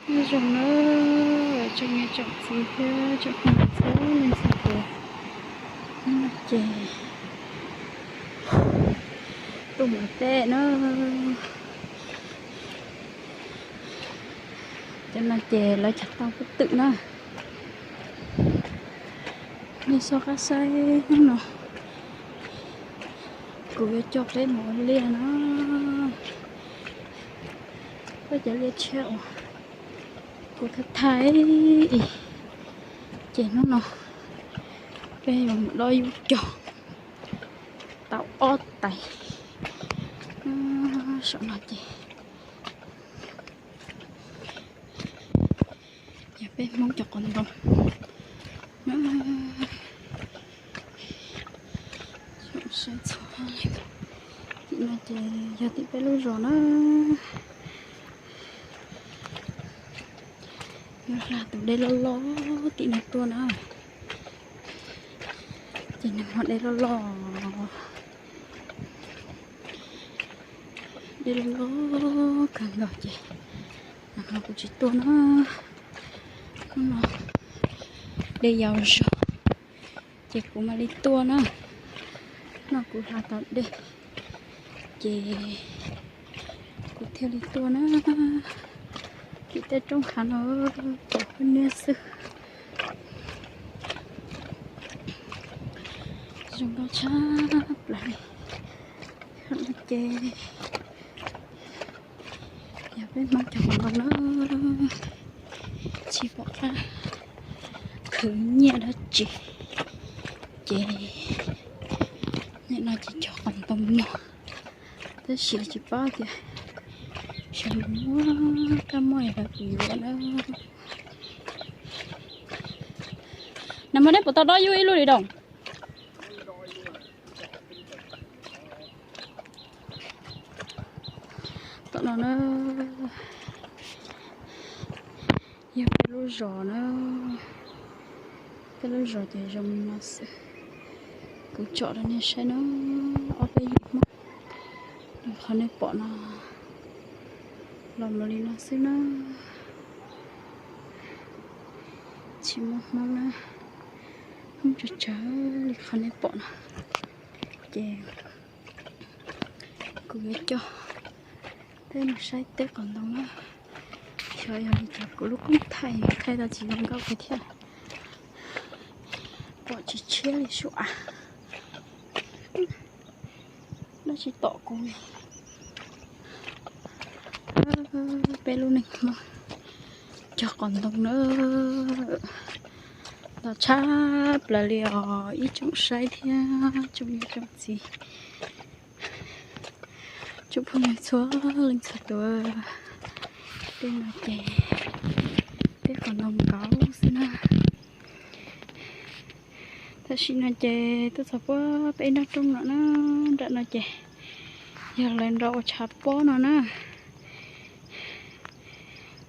Nyob zoo na, tsoom niam tsoom txiv thiab tsoom phooj ywg txhua leej txhua tus. Hnub no ces tuaj mus ua teb na. Cov no ces lawv cog tau pob twm na. Nej soj qab saib hnub no kuv yuav coj peb mus ua liaj na. Peb cov liaj tshiab uas kuv thaij thaij, ces hnub no peb yuav mus dob yub cog tau ob tais. Saum no ces yog peb Hmoob cov qos ntoo. Tim no ces yog tim peb lub zos na. Yuav hla tus dej loj loj tim no tuaj na. Ces nws muaj dej loj loj, dej loj loj kawg nkaus ces no kuv tsis tuaj na. Hnub no dej yau zog ces kuv mam li tuaj na. No kuv hla tau dej ces kuv thiaj li tuaj na. Tim tej roob hav no ces pheej niab xwb. Zoo nkauj tshaj plaws li. Ces yog peb Hmoob cov qos ntoo na, tsis pom qab khwv nyiaj dab tsi. Ces nim no ces cog qos ntoo no, tab sis tsis paub tias sawv daws muaj kab mob es lawv puas yuav na. Nag hmo neb puas tau dob yub ib lub li doo? Tom no na, yog peb lub zos na, peb lub zos ces zoo li no xwb. Kuv tsom rau nej saib na, ob peb yim Hmoob, qhov nej pom no los mus li no xwb na. Tsis muaj Hmoob na, Hmoob tsawg tsawg li qhov nej pom no. Ces kuv yuav coj peb mus saib teb qos ntoo na. Xyov yog li cas kuv lub koob thaij thaij tau tsis zoo nkauj kiag thiab, pom tsis tshiab li sua. Dab tsi tom kuv li. Peb lub neej Hmoob cog qos ntoo na, ntau tshaj plaws li os ib tsoom saib thiab tsoom niam tsoom txiv, tsoom phooj ywg txhua leej txhua tus. Tej no ces tej qos ntoo nkaus xwb na. Tam sim no ces tuaj txog puag peb nrab roob no na, nram no ces yog lawv nrog ua tshav pob no na.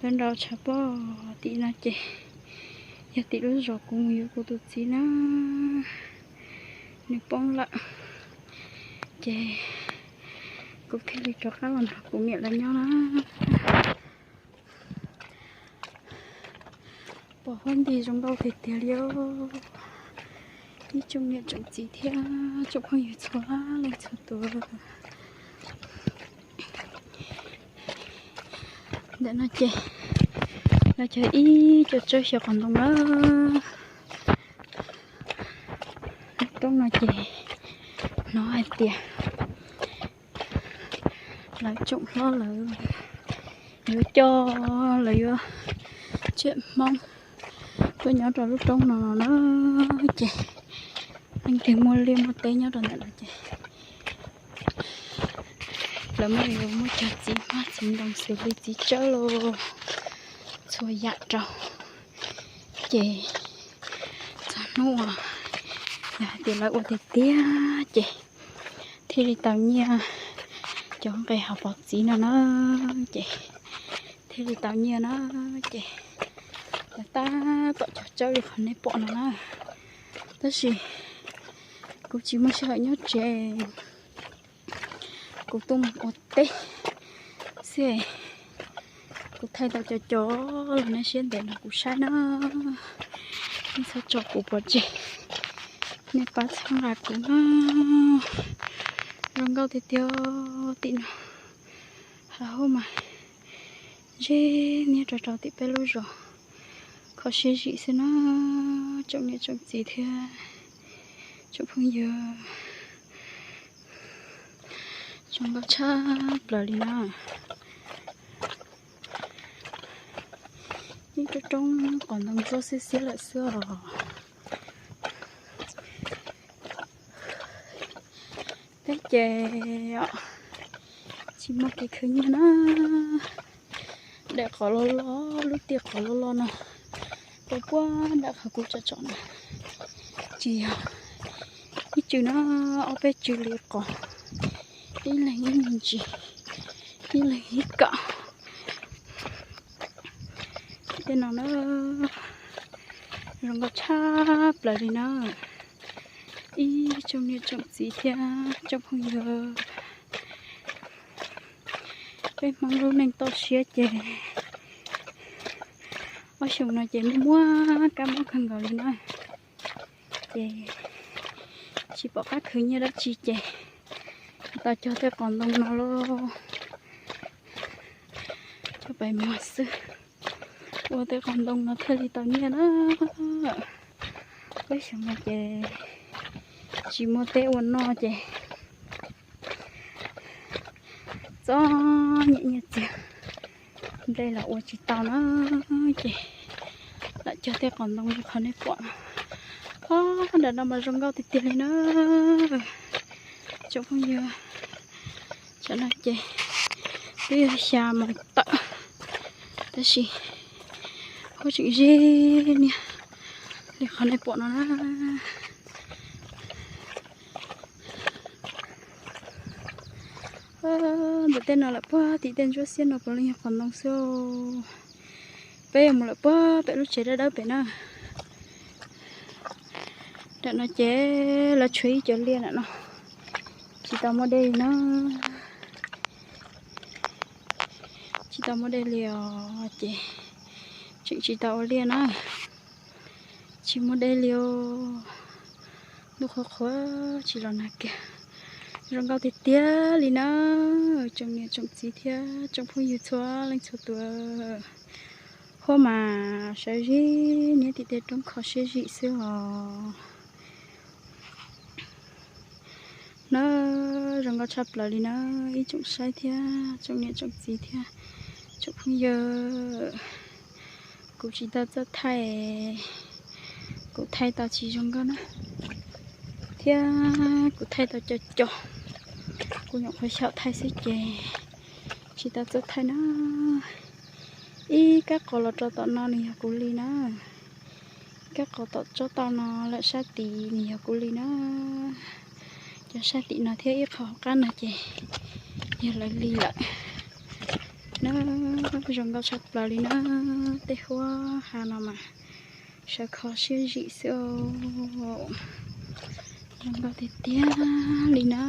Lawv nrog ua tshav pob tim no ces yog tim lub zos kuv mus yuav kuv tus txiv na, nws poob lawm. Ces kuv thiaj li rov qab los nrog kuv niam lawv nyob na. Pom huab nti zoo nkauj tiag tiag li os. Ib tsoom niam tsoom txiv thiab tsoom phooj ywg txhua leej txhua tus. Ntawm no ces lawv cog ib co tsawb xyaw qos ntoo na. Roob no ces hnov hais tias lawv tsoom hlob lawv yuav coj, lawv yuav tsiaj Hmoob tuaj nyob rau lub roob no na, ces leej twg muaj liaj muaj teb nyob rau ntawm no ces lawv muaj, yuav muaj cog txiv hmab txiv ntoo xws li txiv tsawb los txhua yam rau. Ces txog hnub uas yog hais tias lawv ua tiag tiag ces thiaj li tau nyiaj cov nqe hav pov txiv no na, ces thiaj li tau nyiaj na. Ces lawv tab tom cog tsawb li qhov nej pom no na, tab sis kuv tsis muaj sij hawm nyob tsev, kuv tuaj mus ua teb xwb. Kuv thaij tau cov cov los nej siab ntev no kuv saib na. Nej txhob tso kuv pov tseg, nej pab txhawb nqa kuv na. Zoo nkauj tiag tiag tim no. Hav huab mas ze niab rau rau tim peb lub zos. Kho siab zim xwb na, tsoom niam tsoom txiv thiab tsoom phooj ywg. Zoo nkauj tshaj plaws li na. Ib roob roob qos ntoo ntsuab xiab xiab lawm xwb os. Peb ces tsis muaj kev khwv nyiaj na. Daim qos loj loj, lub tiaj qos loj loj no, rau puag nram qhov kuv tsom tsom na, tsis yog ib tsw na, ob peb tsw li qos, ib leeg ib me ntsis, ib leeg ib kam. Tej no na, zoo nkauj tshaj plaws li na. Ib tsoom niam tsoom txiv thiab tsoom phooj ywg, peb Hmoob lub neej toj siab ces ob xyoos no ces muaj muaj kab mob kawg nkaus li na. Ces tsis pom qab khwv nyiaj dab tsi ces tau cog tej qos ntoo no los cog pais muag xwb, ua tej qos ntoo no thiaj li tau nyiaj na. Peb xyoo no ces tsis muaj teb ua noj ces txom nyem nyiaj txiag, nplej los ua tsis tau na, ces lam cog tej qos ntoo li qhov nej pom no. Phab nram no mas zoo nkauj tiag tiag li na. Tsoom phooj ywg, tsam no ces twb yog xya moos tawm, tab sis huab tseem ze niab li qhov nej pom no na. Ntawm tej no lawm puag tim tej ntsuab xiab no puav leej yog qos ntoo xwb. Peb yuav mus lawm puag pem lub tsev dawb dawb pem na. Nram no ces lawv tshuav ib co liaj nram no, tsis tau muaj dej li na. Tsis tau muaj dej li os ces tseem tsis tau ua liaj na. Tsis muaj dej li os. Ntuj qhuav qhuav tsis los nag kiag. Zoo nkauj tiag tiag li na, tsoom niam tsoom txiv thiab tsoom phooj ywg txhua leej txhua tus. Huab mas sawv zim niab tim tej roob kho siab zim xwb os. Na, zoo nkauj tshaj plaws li na, ib tsoom saib thiab tsoom niam tsoom txiv thiab tsoom phooj ywg. Kuv tsis tau txawj thaij, kuv thaij tau tsis zoo nkauj na, thiab kuv thaij tau co co, kuv nyuam qhuav xyaum thaij xwb ces tsis tau txawj thaij na. Ib kab qos los rau tom no nws yog kuv li na. Kab qos tom tsob tau no lawm sab tid nws yog kuv li na. Cov sab tim no thiab ib qho hauv qab no ces yog lawv li lawm na. Zoo nkauj tshaj plaws li na. Tej huab hav no mas sawv kho siab zim xwb os. Zoo nkauj tiag tiag li na.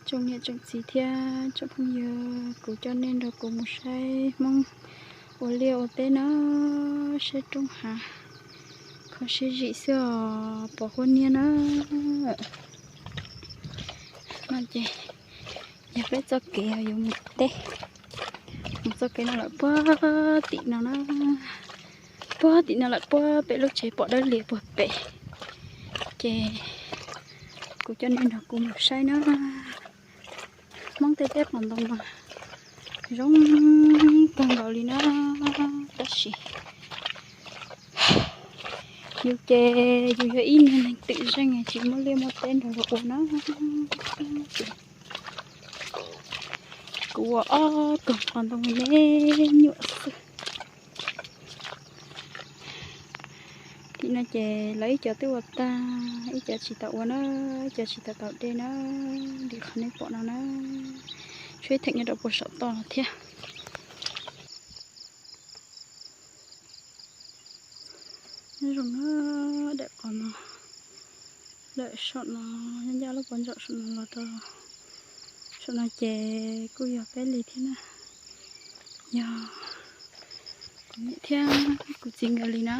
Tsoom niam tsoom txiv thiab tsoom phooj ywg, kuv coj nej nrog kuv mus saib Hmoob ua liaj ua teb na, saib roob hav kho siab zim xwb os, pom huab niab na. No ces yog peb txoj kev yuav mus teb, mus txoj kev no lawm puag tim no na, puag tim no lawm puag pem lub tsev pom dawb lias puag pem. Ces kuv coj nej nrog kuv mus saib na. Hmoob tej teb qos ntoo mas zoo kawg nkaus li na, tab sis yus ces yus yog ib niag neeg twm zeej tsis muaj liaj muaj teb nrog luag ua na. Kuv ua ob kog qos ntoo me nyuam xwb. Tim no ces lawv ib co twb ua tag, ib co tsis tau ua na, ib co tsis tau tau dej na, li qhov nej pom no na. Tshuav ib theem nyob rau puag saum toj no thiab. Nyob zoo na, daim qos no lawm saum no, nyob ncaj lub pob ntsaum saum no los rau saum no ces kuj yog peb li thiab na. Yog kuv niam thiab kuv txiv nkawd li na.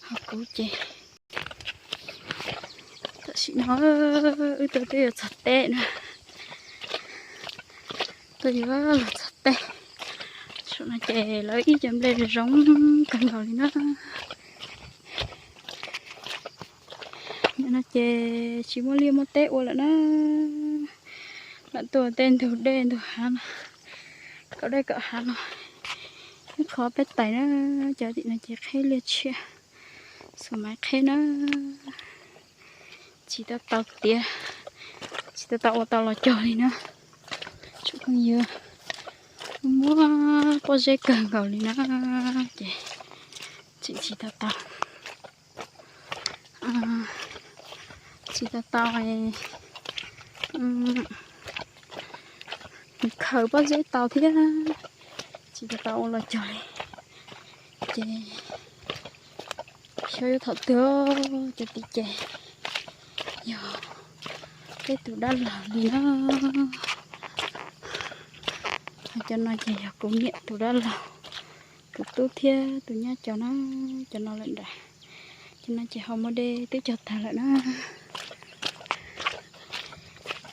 Ho kuv ces tam sim no wb tuaj twb yuav txog teb na. Tuaj yuav los txog teb. Saum no ces lawv ib co nplej zoo kawg nkaus li na. Nim no ces tsis muaj liaj muaj teb ua lawm na. Lam tuaj tej ntug dej ntug hav no, kom dej kom hav no. Ib qho peb tais na, cov tim no ces qheb liaj tshiab, xus maiv qheb na. Tsis tau tau tiav, tsis tau tau ua tau los cog li na. Tsoom phooj ywg, muaj pob zeb kawg nkaus li na, ces tseem tsis tau tau, tsis tau tau khaws pob zeb tau thiab, tsis tau tau ua los cog li. Ces xyov yuav thaum twg cov tim ces yog peb tus dab laug li na. Cov no ces yog kuv niam tus dab laug, tus tub thiab tus nyab cov na, cov no lawm nram. Cov no ces ho muaj dej twb cog tag lawm na.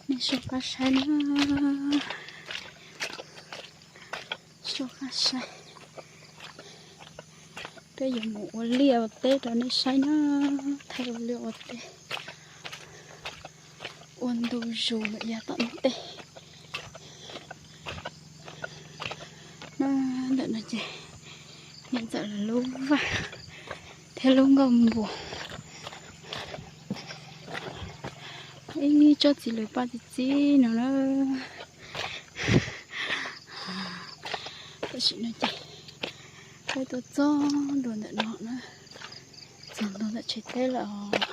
Nej soj qab saib na, soj qab saib. Peb yuav mus ua liaj ua teb rau nej saib na, thaij ua liaj ua teb, ua ntu zus lawm yav tom ntej. Ntawm no ces niam ntxawm lawv lub vaj thiab lub nkuaj npua, ib tsob txiv lws paj txiv txiv no na. Tam sim no ces peb tuaj txog ntua ntawm no na, txog ntua ntawm tsev teb lawm os.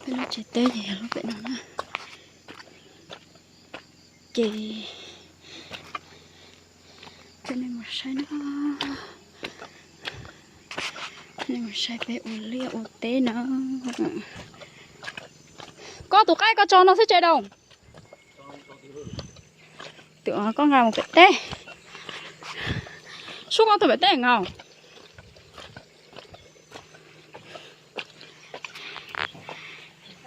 Peb lub tsev teb ces yog lub pem no na. Ces coj nej mus saib na, nej mus saib peb ua liaj ua teb na. Koj tus qaib koj tso no xwb tsev doo. Twm koj nqa mus pem teb. Sub koj tus pem teb nkaus.